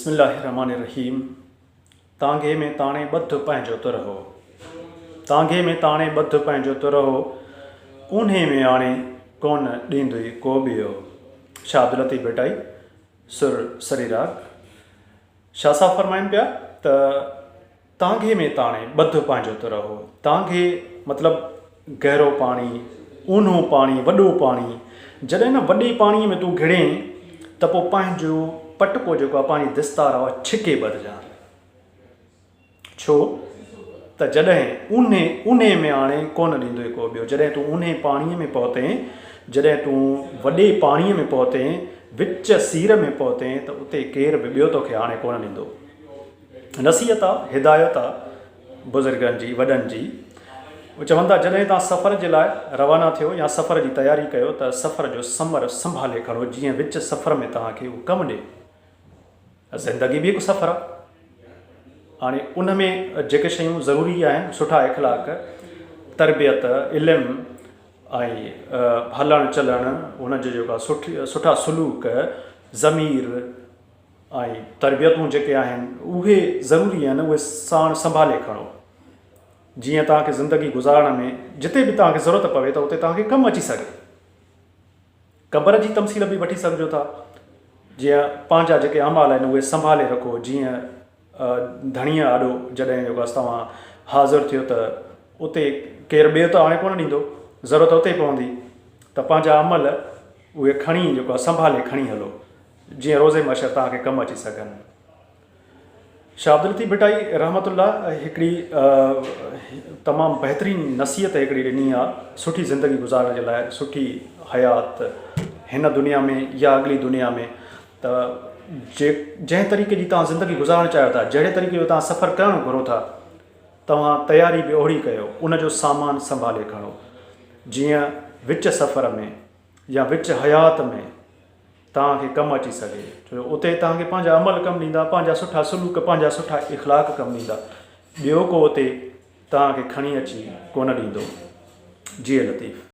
بسم الله الرحمٰن الرحيم تانگهي ۾ تاڻي ٻڌ پنهنجو ترهو تانگهي ۾ تاڻي ٻڌ پنهنجو ترهو اونهي ۾ آڻي ڪونه ڏيندوئي ڪو ٻيو شاهه عبداللطيف ڀٽائي سر سريراڳ شاهه صاحب فرمائن پيا ته تانگهي ۾ تاڻي ٻڌ پنهنجو ته رهو. تانگهي مطلب گهرو پاڻي، اونهو پاڻي، وڏو پاڻي. جڏهن نه وڏي پاڻيء ۾ تون گهڙين ته پوء پنهنجو پٽڪو جيڪو آهي، پنهنجي دستار آهي اها ڇڪي ٻڌجان. ڇو ته جڏهن اونهي اونهي ۾ آڻي ڪونه ڏيندوئي ڪو ٻيو. جڏهن تون اونهي پاڻيء ۾ پهتين، جڏهن تون وڏي پاڻيء ۾ پهتين، وچ سير ۾ پهتين ته اتي ڪير به ٻيو توکي آڻي ڪونه ڏيندو. نصيحت آ، هدايت آ بزرگن جي، وڏن جي. هو چون ٿا جڏهن توهان سفر جي لاء روانا ٿيو يا سفر جي تياري ڪيو ته سفر جو سمر سنڀالي کڻو جيئن وچ سفر ۾ توهان کي اهو ڪم ڏي. زندگي به هڪ سفر آ. هاڻي ان ۾ جيڪي شيون ضروري آهن، سٺا اخلاق، تربيت، علم ۽ هلڻ چلڻ، ان جو جيڪو آ سٺا سلوڪ، ضمير، ۽ تربيتون جيڪي آهن اهي ضروري آهن اهي ساڻ سنڀالي کڻو جيئن توهان کي زندگي گذارڻ ۾ جتي به توهان کي ضرورت پوي ته اتي توهان کي ڪم اچي سگهي قبر جي تمثيل به وٺي سگهجو ٿا جيئن پنهنجا جيڪي اعمال آهن اهي سنڀالي رکو جيئن ڌڻيء آڏو جڏهن جيڪو آهي توهان حاضر ٿيو ته اتي ڪير ٻيو ته آڻي ڪونه ڏيندو ضرورت اتي پوندي ته پنهنجا عمل اهي کڻي جيڪو آهي سنڀالي کڻي هلو جيئن روز محشر توهان کي ڪم اچي سگهن. شاهه عبداللطيف ڀٽائي رحمة الله هڪڙي تمام بهترين نصيحت هڪڙي ڏني آ سٺي زندگي گذارڻ جي لاء سٺي حيات هن دنيا ۾ يا اڳلي دنيا ۾ ته جي جنهن طريقي جي توهان زندگي گذارڻ چاهيو ٿا جهڙي طريقي جو توهان سفر ڪرڻ گهرو ٿا توهان تياري به اوهڙي ڪيو ان جو سامان سنڀالي کڻو جيئن وچ سفر ۾ يا وچ حيات ۾ توهان کي ڪم اچي سگهي ڇو جو اتي توهان کي پنهنجا عمل ڪم ڏيندا پنهنجا سٺا سلوڪ پنهنجا سٺا اخلاق ڪم ڏيندا ٻيو ڪو اتي توهان کي کڻي اچي ڪونه ڏيندو جيئي لطيف.